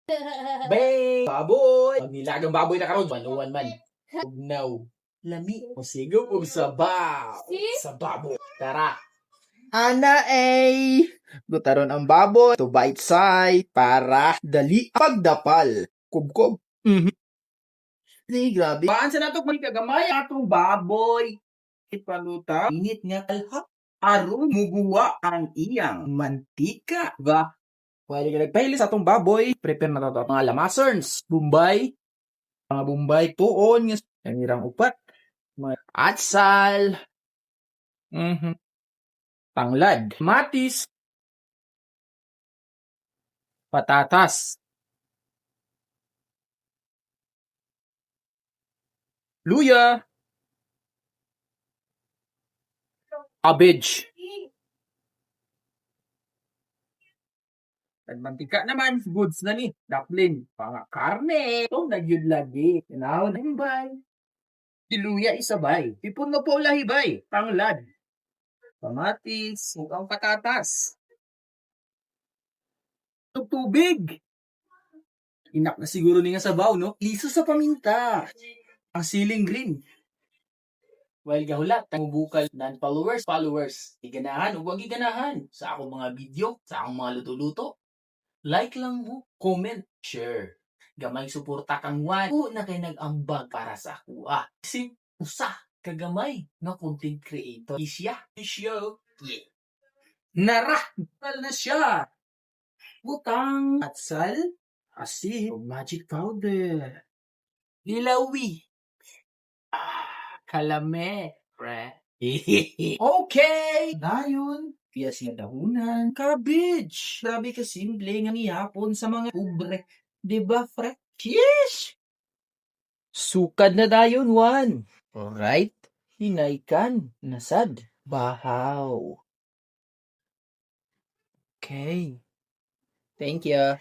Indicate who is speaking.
Speaker 1: Bang! Baboy! Ang nilagang baboy na karon, baluan man. Tugnaw. Lami. Musigog og sabaw. Sa baboy. Tara.
Speaker 2: Ana ay gutaron ang baboy to bite size para dali pagdapal. Kubkob. Di grabe.
Speaker 3: Baan sa nato may kagamay atong baboy. Ipaluta init nga kalha. Aron muguwa ang iyang mantika ba?
Speaker 1: Pwede ka nagpahili sa atong baboy. Prepare na to mga lamaserns. Bombay. Mga bombay tuon. Nga ang upat. Mga atsal. Tanglad. Matis. Patatas. Luya. Cabbage.
Speaker 3: Tagmantika naman, goods na ni. Daplin, mga karne.
Speaker 1: Ito, nagyud lagi. Tinaw, Bombay.
Speaker 3: Siluya isabay. Tipon mo po lahibay. Tanglad. Kamatis, ug ang patatas.
Speaker 1: Tubig. Inak na siguro ni nga sabaw, no? Liso sa paminta. Ang siling green. While gahulat, bukal non-followers, followers. Iganahan o wag iganahan sa akong mga video, sa akong mga luto-luto. Like lang mo, comment, share. Gamay suporta kang Juan. O na kay nag-ambag para sa akuha. Si usa kagamay nga content creator. Isya. Isya. Yeah.
Speaker 3: Nara, bal na siya. Butang, atsal, asin, ug magic powder.
Speaker 1: Lilawi. Ah, kalame, pre.
Speaker 3: Okay! Dayon, piyas nga dahunan, cabbage. Grabe ka simple nga gihapon sa mga pobre. Diba, fre? Yes!
Speaker 1: Sukad na dayon, Juan. Alright. Hinaykan, nasad, bahaw. Okay. Thank you.